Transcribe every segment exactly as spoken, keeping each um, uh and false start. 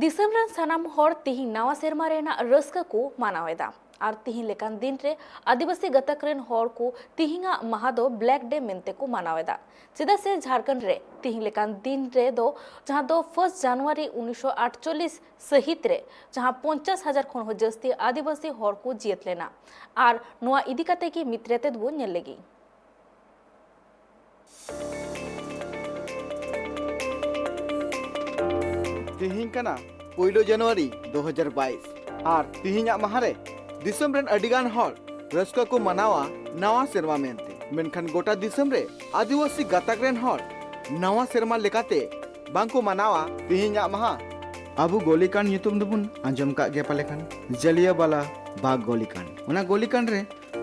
ᱫᱤᱥᱚᱢ ᱨᱮᱱ ᱥᱟᱱᱟᱢ ᱦᱚᱲ ᱛᱤᱦᱤᱧ ᱱᱟᱣᱟ ᱥᱮᱨᱢᱟ ᱨᱮᱱᱟᱜ ᱨᱟᱹᱥᱠᱟᱹ ᱠᱚ ᱢᱟᱱᱟᱣ ᱮᱫᱟ᱾ ᱟᱨ ᱛᱤᱦᱤᱧ ᱞᱮᱠᱟᱱ ᱫᱤᱱ ᱨᱮ ᱟᱹᱫᱤᱵᱟᱹᱥᱤ ᱜᱟᱛᱟᱠ ᱨᱮᱱ ᱦᱚᱲ ᱠᱚ ᱛᱤᱦᱤᱧᱟᱜ ᱢᱟᱦᱟ ᱫᱚ ᱵᱞᱮᱠ ᱰᱮ ᱢᱮᱱᱛᱮ ᱠᱚ ᱢᱟᱱᱟᱣ ᱮᱫᱟ᱾ ᱪᱮᱫᱟᱜ ᱥᱮ ᱡᱷᱟᱲᱠᱷᱚᱸᱰ ᱨᱮ ᱛᱤᱦᱤᱧ ᱞᱮᱠᱟᱱ ᱫᱤᱱ ᱨᱮ ᱫᱚ, ᱡᱟᱦᱟᱸ ᱫᱚ ᱯᱷᱟᱨᱥᱴ ᱡᱟᱱᱩᱣᱟᱨᱤ ᱩᱱᱤᱥᱥᱚ ᱟᱴᱪᱚᱞᱞᱤᱥ ᱥᱟᱹᱦᱤᱛ ᱨᱮ, ᱡᱟᱦᱟᱸ ᱯᱚᱧᱪᱟᱥ ᱦᱟᱡᱟᱨ ᱠᱷᱚᱱ ᱦᱚᱸ ᱡᱟᱹᱥᱛᱤ ᱟᱹᱫᱤᱵᱟᱹᱥᱤ ᱦᱚᱲ ᱠᱚ ᱡᱤᱭᱟᱹᱛ ᱞᱮᱱᱟ᱾ ᱟᱨ ᱱᱚᱣᱟ ᱤᱫᱤ ᱠᱟᱛᱮ ᱜᱮ ᱢᱤᱫ ᱨᱮᱛᱮᱫ ᱵᱚᱱ ᱧᱮᱞ ᱞᱮᱜᱮ᱾ ᱛᱤᱦᱤᱧ ᱠᱟᱱᱟ ᱯᱩᱭᱞᱩ ᱡᱟᱱᱩᱣᱟᱨᱤ ᱫᱩ ᱦᱟᱡᱟᱨ ᱵᱟᱭᱤᱥ, ᱟᱨ ᱛᱤᱦᱤᱧᱟᱜ ᱢᱟᱦᱟ ᱨᱮ ᱫᱤᱥᱚᱢ ᱨᱮᱱ ᱟᱹᱰᱤ ᱜᱟᱱ ᱦᱚᱲ ᱨᱟᱹᱥᱠᱟᱹ ᱠᱚ ᱢᱟᱱᱟᱣᱟ ᱱᱟᱣᱟ ᱥᱮᱨᱢᱟ ᱢᱮᱱᱛᱮ᱾ ᱢᱮᱱᱠᱷᱟᱱ ᱜᱚᱴᱟ ᱫᱤᱥᱚᱢ ᱨᱮ ᱟᱹᱫᱤᱵᱟᱹᱥᱤ ᱜᱟᱛᱟᱠ ᱨᱮᱱ ᱦᱚᱲ ᱱᱟᱣᱟ ᱥᱮᱨᱢᱟ ᱞᱮᱠᱟᱛᱮ ᱵᱟᱝ ᱠᱚ ᱢᱟᱱᱟᱣᱟ ᱛᱤᱦᱤᱧᱟᱜ ᱢᱟᱦᱟ᱾ ᱟᱵᱚ ᱜᱳᱞᱤᱠᱟᱱᱰ ᱧᱩᱛᱩᱢ ᱫᱚᱵᱚᱱ ᱟᱸᱡᱚᱢ ᱠᱟᱜ ᱜᱮᱭᱟ ᱯᱟᱞᱮ ᱠᱷᱟᱱ, ᱡᱟᱞᱤᱭᱟᱣᱟᱞᱟ ᱵᱟᱜᱽ ᱜᱳᱞᱤᱠᱟᱱᱰ᱾ ᱚᱱᱟ ᱜᱳᱞᱤᱠᱟᱱᱰ ᱨᱮ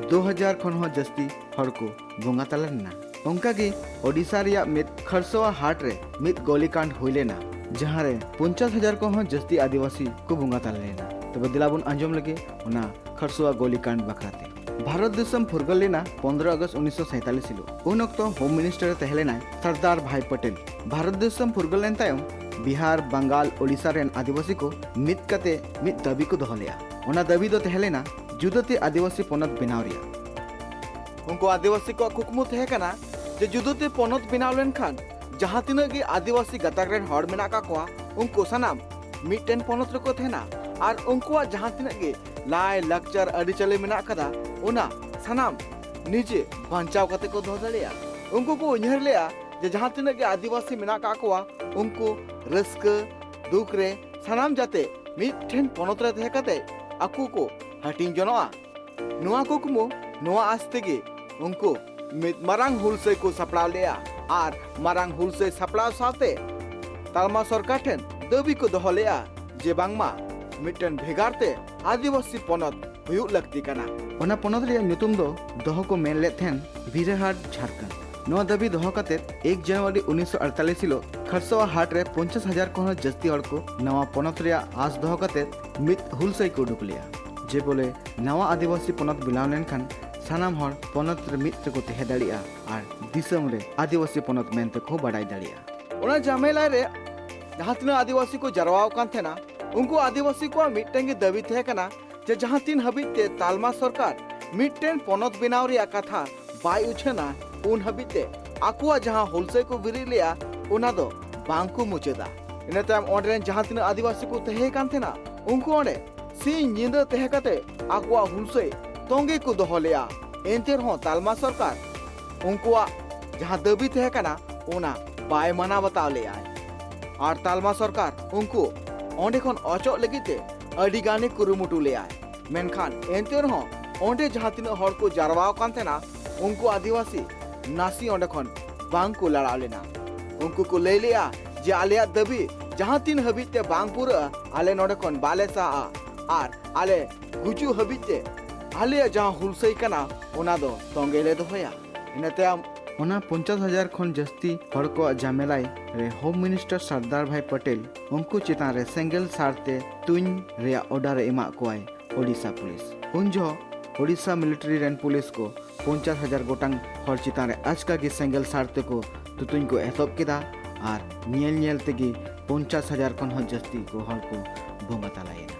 ᱫᱩ ᱦᱟᱡᱟᱨ ᱠᱷᱚᱱ ᱦᱚᱸ ᱡᱟᱹᱥᱛᱤ ᱦᱚᱲ ᱠᱚ ᱵᱚᱸᱜᱟ ᱛᱟᱞᱟ ᱞᱮᱱᱟ᱾ ᱚᱱᱠᱟ ᱜᱮ ᱳᱰᱤᱥᱟ ᱨᱮᱭᱟᱜ ᱢᱤᱫ ᱠᱷᱟᱨᱥᱚᱣᱟ ᱦᱟᱴ ᱨᱮ ᱢᱤᱫ ᱜᱳᱞᱤᱠᱟᱱᱰ ᱦᱩᱭ ᱞᱮᱱᱟ, ᱡᱟᱦᱟᱸ ᱨᱮ ᱯᱚᱧᱪᱟᱥ ᱦᱟᱡᱟᱨ ᱠᱷᱚᱱ ᱦᱚᱸ ᱡᱟᱹᱥᱛᱤ ᱟᱹᱫᱤᱵᱟᱹᱥᱤ ᱠᱚ ᱵᱚᱸᱜᱟ ᱛᱟᱞᱟ ᱞᱮᱱᱟ᱾ ᱛᱚᱵᱮ ᱫᱮᱞᱟ ᱵᱚᱱ ᱟᱸᱡᱚᱢ ᱞᱮᱜᱮ ᱚᱱᱟ ᱠᱷᱟᱨᱥᱚᱣᱟ ᱜᱳᱞᱤᱠᱟᱱᱰ ᱵᱟᱠᱷᱨᱟ ᱛᱮ᱾ ᱵᱷᱟᱨᱚᱛ ᱫᱤᱥᱚᱢ ᱯᱷᱩᱨᱜᱟᱹᱞ ᱞᱮᱱᱟ ᱯᱚᱱᱫᱽᱨᱚ ᱟᱜᱚᱥᱴ ᱩᱱᱤᱥᱥᱚ ᱥᱟᱸᱭᱛᱟᱞᱞᱤᱥ ᱦᱤᱞᱳᱜ᱾ ᱩᱱ ᱚᱠᱛᱚ ᱦᱳᱢ ᱢᱤᱱᱤᱥᱴᱟᱨ ᱮ ᱛᱟᱦᱮᱸ ᱞᱮᱱᱟᱭ ᱥᱟᱨᱫᱟᱨ ᱵᱷᱟᱭ ᱯᱟᱴᱮᱞ᱾ ᱵᱷᱟᱨᱚᱛ ᱫᱤᱥᱚᱢ ᱯᱷᱩᱨᱜᱟᱹᱞ ᱞᱮᱱ ᱛᱟᱭᱚᱢ ᱵᱤᱦᱟᱨ, ᱵᱟᱝᱜᱟᱞ, ᱳᱰᱤᱥᱟ ᱨᱮᱱ ᱟᱹᱫᱤᱵᱟᱹᱥᱤ ᱠᱚ ᱢᱤᱫ ᱠᱟᱛᱮ ᱢᱤᱫ ᱫᱟᱹᱵᱤ ᱠᱚ ᱫᱚᱦᱚ ᱞᱮᱫᱼᱟ᱾ ᱚᱱᱟ ᱫᱟᱹᱵᱤ ᱫᱚ ᱛᱟᱦᱮᱸ ᱞᱮᱱᱟ ᱡᱩᱫᱟᱹᱛᱮ ᱟᱹᱫᱤᱵᱟᱹᱥᱤ ᱯᱚᱱᱚᱛ ᱵᱮᱱᱟᱣ ᱨᱮᱭᱟᱜ᱾ ᱩᱱᱠᱩ ᱟᱹᱫᱤᱵᱟᱹᱥᱤ ᱠᱚᱣᱟᱜ ᱠᱩᱠᱢᱩ ᱛᱟᱦᱮᱸ ᱠᱟᱱᱟ ᱡᱮ ᱡᱩᱫᱟᱹᱛᱮ ᱯᱚᱱᱚᱛ ᱵᱮᱱᱟᱣ ᱞᱮᱱᱠᱷᱟᱱ ᱡᱟᱦᱟᱸ ᱛᱤᱱᱟᱹᱜ ᱜᱮ ᱟᱹᱫᱤᱵᱟᱹᱥᱤ ᱜᱟᱛᱟᱠ ᱨᱮᱱ ᱦᱚᱲ ᱢᱮᱱᱟᱜ ᱟᱠᱟᱫ ᱠᱚᱣᱟ, ᱩᱱᱠᱩ ᱥᱟᱱᱟᱢ ᱢᱤᱫᱴᱮᱱ ᱯᱚᱱᱚᱛ ᱨᱮᱠᱚ ᱛᱟᱦᱮᱱᱟ᱾ ᱟᱨ ᱩᱱᱠᱩᱣᱟᱜ ᱡᱟᱦᱟᱸ ᱛᱤᱱᱟᱹᱜ ᱜᱮ ᱞᱟᱭ ᱞᱟᱠᱪᱟᱨ ᱟᱹᱨᱤᱪᱟᱹᱞᱤ ᱢᱮᱱᱟᱜ ᱟᱠᱟᱫᱟ, ᱚᱱᱟ ᱥᱟᱱᱟᱢ ᱱᱤᱡᱮ ᱵᱟᱧᱪᱟᱣ ᱠᱟᱛᱮ ᱠᱚ ᱫᱚᱦᱚ ᱫᱟᱲᱮᱭᱟᱜᱼᱟ᱾ ᱩᱱᱠᱩ ᱠᱚ ᱩᱭᱦᱟᱹᱨ ᱞᱮᱫᱼᱟ ᱡᱮ ᱡᱟᱦᱟᱸ ᱛᱤᱱᱟᱹᱜ ᱜᱮ ᱟᱹᱫᱤᱵᱟᱹᱥᱤ ᱢᱮᱱᱟᱜ ᱟᱠᱟᱫ ᱠᱚᱣᱟ, ᱩᱱᱠᱩ ᱨᱟᱹᱥᱠᱟᱹ ᱫᱩᱠ ᱨᱮ ᱥᱟᱱᱟᱢ ᱡᱟᱛᱮ ᱢᱤᱫᱴᱷᱮᱱ ᱯᱚᱱᱚᱛ ᱨᱮ ᱛᱟᱦᱮᱸ ᱠᱟᱛᱮ ᱟᱠᱚ ᱠᱚ ᱦᱟᱹᱴᱤᱧ ᱡᱚᱱᱚᱜᱼᱟ᱾ ᱱᱚᱣᱟ ᱠᱩᱠᱢᱩ, ᱱᱚᱣᱟ ᱟᱥ ᱛᱮᱜᱮ ᱩᱱᱠᱩ ᱢᱤᱫ ᱢᱟᱨᱟᱝ ᱦᱩᱞᱥᱟᱹᱭ ᱠᱚ ᱥᱟᱯᱲᱟᱣ ᱞᱮᱫᱼᱟ᱾ ᱟᱨ ᱢᱟᱨᱟᱝ ᱦᱩᱞᱥᱟᱹᱭ ᱥᱟᱯᱲᱟᱣ ᱥᱟᱶᱛᱮ ᱛᱟᱞᱢᱟ ᱥᱚᱨᱠᱟᱨ ᱴᱷᱮᱱ ᱫᱟᱹᱵᱤ ᱠᱚ ᱫᱚᱦᱚ ᱞᱮᱫᱼᱟ ᱡᱮ ᱵᱟᱝᱢᱟ ᱢᱤᱫᱴᱮᱱ ᱵᱷᱮᱜᱟᱨ ᱛᱮ ᱟᱹᱫᱤᱵᱟᱹᱥᱤ ᱯᱚᱱᱚᱛ ᱦᱩᱭᱩᱜ ᱞᱟᱹᱠᱛᱤ ᱠᱟᱱᱟ᱾ ᱚᱱᱟ ᱯᱚᱱᱚᱛ ᱨᱮᱭᱟᱜ ᱧᱩᱛᱩᱢ ᱫᱚ ᱫᱚᱦᱚ ᱠᱚ ᱢᱮᱱ ᱞᱮᱫ ᱛᱟᱦᱮᱱ ᱵᱤᱨᱟᱦᱟᱴ ᱡᱷᱟᱲᱠᱷᱚᱸᱰ᱾ ᱱᱚᱣᱟ ᱫᱟᱹᱵᱤ ᱫᱚᱦᱚ ᱠᱟᱛᱮ ᱮᱠ ᱡᱟᱱᱩᱣᱟᱨᱤ ᱩᱱᱤᱥᱥᱚ ᱟᱴᱛᱟᱞᱞᱤᱥ ᱦᱤᱞᱳᱜ ᱠᱷᱟᱨᱥᱚᱣᱟ ᱦᱟᱴ ᱨᱮ ᱯᱚᱧᱪᱟᱥ ᱦᱟᱡᱟᱨ ᱠᱷᱚᱱ ᱦᱚᱸ ᱡᱟᱹᱥᱛᱤ ᱦᱚᱲ ᱠᱚ ᱱᱟᱣᱟ ᱯᱚᱱᱚᱛ ᱨᱮᱭᱟᱜ ᱟᱸᱥ ᱫᱚᱦᱚ ᱠᱟᱛᱮ ᱢᱤᱫ ᱦᱩᱞᱥᱟᱹᱭ ᱠᱚ ᱩᱰᱩᱠ ᱞᱮᱫᱼᱟ, ᱡᱮ ᱵᱚᱞᱮ ᱱᱟᱣᱟ ᱟᱹᱫᱤᱵᱟᱹᱥᱤ ᱯᱚᱱᱚᱛ ᱵᱮᱱᱟᱣ ᱞᱮᱱᱠᱷᱟᱱ ᱥᱟᱱᱟᱢ ᱦᱚᱲ ᱯᱚᱱᱚᱛ ᱨᱮ ᱢᱤᱫ ᱛᱮᱠᱚ ᱛᱟᱦᱮᱸ ᱫᱟᱲᱮᱭᱟᱜᱼᱟ ᱟᱨ ᱫᱤᱥᱚᱢ ᱨᱮ ᱟᱹᱫᱤᱵᱟᱹᱥᱤ ᱯᱚᱱᱚᱛ ᱢᱮᱱ ᱛᱮᱠᱚ ᱵᱟᱰᱟᱭ ᱫᱟᱲᱮᱭᱟᱜᱼᱟ᱾ ᱚᱱᱟ ᱡᱟᱢᱮᱞᱟ ᱨᱮ ᱡᱟᱦᱟᱸ ᱛᱤᱱᱟᱹᱜ ᱟᱹᱫᱤᱵᱟᱹᱥᱤ ᱠᱚ ᱡᱟᱨᱣᱟ ᱟᱠᱟᱱ ᱛᱟᱦᱮᱱᱟ, ᱩᱱᱠᱩ ᱟᱹᱫᱤᱵᱟᱹᱥᱤ ᱠᱚᱣᱟᱜ ᱢᱤᱫᱴᱟᱝ ᱜᱮ ᱫᱟᱹᱵᱤ ᱛᱟᱦᱮᱸ ᱠᱟᱱᱟ ᱡᱮ ᱡᱟᱦᱟᱸ ᱛᱤᱱ ᱦᱟᱹᱵᱤᱡ ᱛᱮ ᱛᱟᱞᱢᱟ ᱥᱚᱨᱠᱟᱨ ᱢᱤᱫᱴᱮᱱ ᱯᱚᱱᱚᱛ ᱵᱮᱱᱟᱣ ᱨᱮᱭᱟᱜ ᱠᱟᱛᱷᱟ ᱵᱟᱭ ᱩᱪᱷᱟᱹᱱᱟ, ᱩᱱ ᱦᱟᱹᱵᱤᱡ ᱛᱮ ᱟᱠᱚᱣᱟᱜ ᱡᱟᱦᱟᱸ ᱦᱩᱞᱥᱟᱹᱭ ᱠᱚ ᱵᱮᱨᱮᱫ ᱞᱮᱜᱼᱟ, ᱚᱱᱟ ᱫᱚ ᱵᱟᱝ ᱠᱚ ᱢᱩᱪᱟᱹᱫᱟ᱾ ᱤᱱᱟᱹ ᱛᱟᱭᱚᱢ ᱚᱸᱰᱮ ᱨᱮᱱ ᱡᱟᱦᱟᱸ ᱛᱤᱱᱟᱹᱜ ᱟᱹᱫᱤᱵᱟᱹᱥᱤ ᱠᱚ ᱛᱟᱦᱮᱸ ᱠᱟᱱ ᱛᱟᱦᱮᱱᱟ, ᱩᱱᱠᱩ ᱚᱸᱰᱮ ᱥᱤᱧ ᱧᱤᱫᱟᱹ ᱛᱟᱦᱮᱸ ᱠᱟᱛᱮ ᱟᱠᱚᱣᱟᱜ ᱦᱩᱞᱥᱟᱹᱭ ᱛᱚᱸᱜᱮ ᱠᱚ ᱫᱚᱦᱚ ᱞᱮᱜᱼᱟ᱾ ᱮᱱᱛᱮ ᱨᱮᱦᱚᱸ ᱛᱟᱞᱢᱟ ᱥᱚᱨᱠᱟᱨ ᱩᱱᱠᱩᱣᱟᱜ ᱡᱟᱦᱟᱸ ᱫᱟᱹᱵᱤ ᱛᱟᱦᱮᱸ ᱠᱟᱱᱟ, ᱚᱱᱟ ᱵᱟᱭ ᱢᱟᱱᱟᱣ ᱵᱟᱛᱟᱣ ᱞᱮᱜᱼᱟᱭ᱾ ᱟᱨ ᱛᱟᱞᱢᱟ ᱥᱚᱨᱠᱟᱨ ᱩᱱᱠᱩ ᱚᱸᱰᱮ ᱠᱷᱚᱱ ᱚᱪᱚᱜ ᱞᱟᱹᱜᱤᱫ ᱛᱮ ᱟᱹᱰᱤ ᱜᱟᱱᱮ ᱠᱩᱨᱩᱢᱩᱴᱩ ᱞᱮᱜᱼᱟᱭ᱾ ᱢᱮᱱᱠᱷᱟᱱ ᱮᱱᱛᱮ ᱨᱮᱦᱚᱸ ᱚᱸᱰᱮ ᱡᱟᱦᱟᱸ ᱛᱤᱱᱟᱹᱜ ᱦᱚᱲ ᱠᱚ ᱡᱟᱨᱣᱟ ᱟᱠᱟᱱ ᱛᱟᱦᱮᱱᱟ, ᱩᱱᱠᱩ ᱟᱹᱫᱤᱵᱟᱹᱥᱤ ᱱᱟᱥᱮ ᱚᱸᱰᱮ ᱠᱷᱚᱱ ᱵᱟᱝ ᱠᱚ ᱞᱟᱲᱟᱣ ᱞᱮᱱᱟ᱾ ᱩᱱᱠᱩ ᱠᱚ ᱞᱟᱹᱭ ᱞᱮᱜᱼᱟ ᱡᱮ ᱟᱞᱮᱭᱟᱜ ᱫᱟᱹᱵᱤ ᱡᱟᱦᱟᱸ ᱛᱤᱱ ᱦᱟᱹᱵᱤᱡ ᱛᱮ ᱵᱟᱝ ᱯᱩᱨᱟᱹᱜᱼᱟ, ᱟᱞᱮ ᱱᱚᱰᱮ ᱠᱷᱚᱱ ᱵᱟᱞᱮ ᱥᱟᱦᱟᱜᱼᱟ ᱟᱨ ᱟᱞᱮ ᱜᱩᱡᱩᱜ ᱦᱟᱹᱵᱤᱡ ᱛᱮ ᱟᱞᱮᱭᱟᱜ ᱡᱟᱦᱟᱸ ᱦᱩᱞᱥᱟᱹᱭ ᱠᱟᱱᱟ, ᱚᱱᱟ ᱫᱚ ᱛᱚᱸᱜᱮ ᱞᱮ ᱫᱚᱦᱚᱭᱟ᱾ ᱤᱱᱟᱹ ᱛᱟᱭᱚᱢ ᱚᱱᱟ ᱯᱚᱧᱪᱟᱥ ᱦᱟᱡᱟᱨ ᱠᱷᱚᱱ ᱡᱟᱹᱥᱛᱤ ᱦᱚᱲ ᱠᱚᱣᱟᱜ ᱡᱟᱢᱮᱞᱟᱭ ᱨᱮ ᱦᱳᱢ ᱢᱤᱱᱤᱥᱴᱟᱨ ᱥᱟᱨᱫᱟᱨ ᱵᱷᱟᱭ ᱯᱟᱴᱮᱞ ᱩᱱᱠᱩ ᱪᱮᱛᱟᱱ ᱨᱮ ᱥᱮᱸᱜᱮᱞ ᱥᱟᱨ ᱛᱮ ᱛᱩᱧ ᱨᱮᱭᱟᱜ ᱚᱰᱟᱨ ᱮ ᱮᱢᱟᱜ ᱠᱚᱣᱟᱭ ᱳᱰᱤᱥᱟ ᱯᱩᱞᱤᱥ᱾ ᱩᱱ ᱡᱚᱦᱚᱜ ᱳᱰᱤᱥᱟ ᱢᱤᱞᱤᱴᱟᱨᱤ ᱨᱮᱱ ᱯᱩᱞᱤᱥ ᱠᱚ ᱯᱚᱧᱪᱟᱥ ᱦᱟᱡᱟᱨ ᱜᱚᱴᱟᱝ ᱦᱚᱲ ᱪᱮᱛᱟᱱ ᱨᱮ ᱟᱪᱠᱟ ᱜᱮ ᱥᱮᱸᱜᱮᱞ ᱥᱟᱨ ᱛᱮᱠᱚ ᱛᱩᱛᱩᱧ ᱠᱚ ᱮᱛᱚᱦᱚᱵ ᱠᱮᱫᱟ ᱟᱨ ᱧᱮᱞ ᱧᱮᱞ ᱛᱮᱜᱮ ᱯᱚᱧᱪᱟᱥ ᱦᱟᱡᱟᱨ ᱠᱷᱚᱱ ᱦᱚᱸ ᱡᱟᱹᱥᱛᱤ ᱠᱚ ᱦᱚᱲ ᱠᱚ ᱵᱚᱸᱜᱟ ᱛᱟᱞᱟᱭᱮᱱᱟ᱾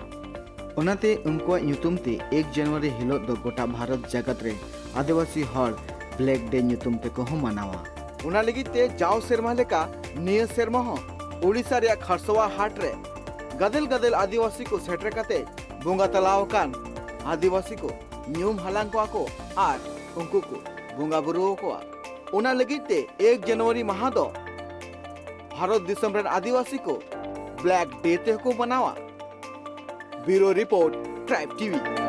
ᱚᱱᱟᱛᱮ ᱩᱱᱠᱩᱣᱟᱜ ᱧᱩᱛᱩᱢ ᱛᱮ ᱮᱠ ᱡᱟᱱᱩᱣᱟᱨᱤ ᱦᱤᱞᱳᱜ ᱫᱚ ᱜᱚᱴᱟ ᱵᱷᱟᱨᱚᱛ ᱡᱟᱠᱟᱛ ᱨᱮ ᱟᱹᱫᱤᱵᱟᱹᱥᱤ ᱦᱚᱲ ᱵᱞᱮᱠ ᱰᱮ ᱧᱩᱛᱩᱢ ᱛᱮᱠᱚ ᱦᱚᱸ ᱢᱟᱱᱟᱣᱟ᱾ ᱚᱱᱟ ᱞᱟᱹᱜᱤᱫ ᱛᱮ ᱡᱟᱣ ᱥᱮᱨᱢᱟ ᱞᱮᱠᱟ ᱱᱤᱭᱟᱹ ᱥᱮᱨᱢᱟ ᱦᱚᱸ ᱳᱰᱤᱥᱟ ᱨᱮᱭᱟᱜ ᱠᱷᱟᱨᱥᱚᱣᱟ ᱦᱟᱴ ᱨᱮ ᱜᱟᱫᱮᱞ ᱜᱟᱫᱮᱞ ᱟᱹᱫᱤᱵᱟᱹᱥᱤ ᱠᱚ ᱥᱮᱴᱮᱨ ᱠᱟᱛᱮ ᱵᱚᱸᱜᱟ ᱛᱟᱞᱟᱣ ᱟᱠᱟᱱ ᱟᱹᱫᱤᱵᱟᱹᱥᱤ ᱠᱚ ᱧᱩᱢ ᱦᱟᱞᱟᱝ ᱠᱚᱣᱟ ᱠᱚ ᱟᱨ ᱩᱱᱠᱩ ᱠᱚ ᱵᱚᱸᱜᱟ ᱵᱩᱨᱩ ᱟᱠᱚᱣᱟ᱾ ᱚᱱᱟ ᱞᱟᱹᱜᱤᱫ ᱛᱮ ᱮᱠ ᱡᱟᱱᱩᱣᱟᱨᱤ ᱢᱟᱦᱟ ᱫᱚ ᱵᱷᱟᱨᱚᱛ ᱫᱤᱥᱚᱢ ᱨᱮᱱ ᱟᱹᱫᱤᱵᱟᱹᱥᱤ ᱠᱚ ᱵᱞᱮᱠ ᱰᱮ ᱛᱮᱦᱚᱸ ᱠᱚ ᱢᱟᱱᱟᱣᱟ᱾ ᱵᱤᱭᱩᱨᱳ ᱨᱤᱯᱳᱨᱴ, ᱴᱨᱟᱭᱤᱵᱽ ᱴᱤᱵᱷᱤ᱾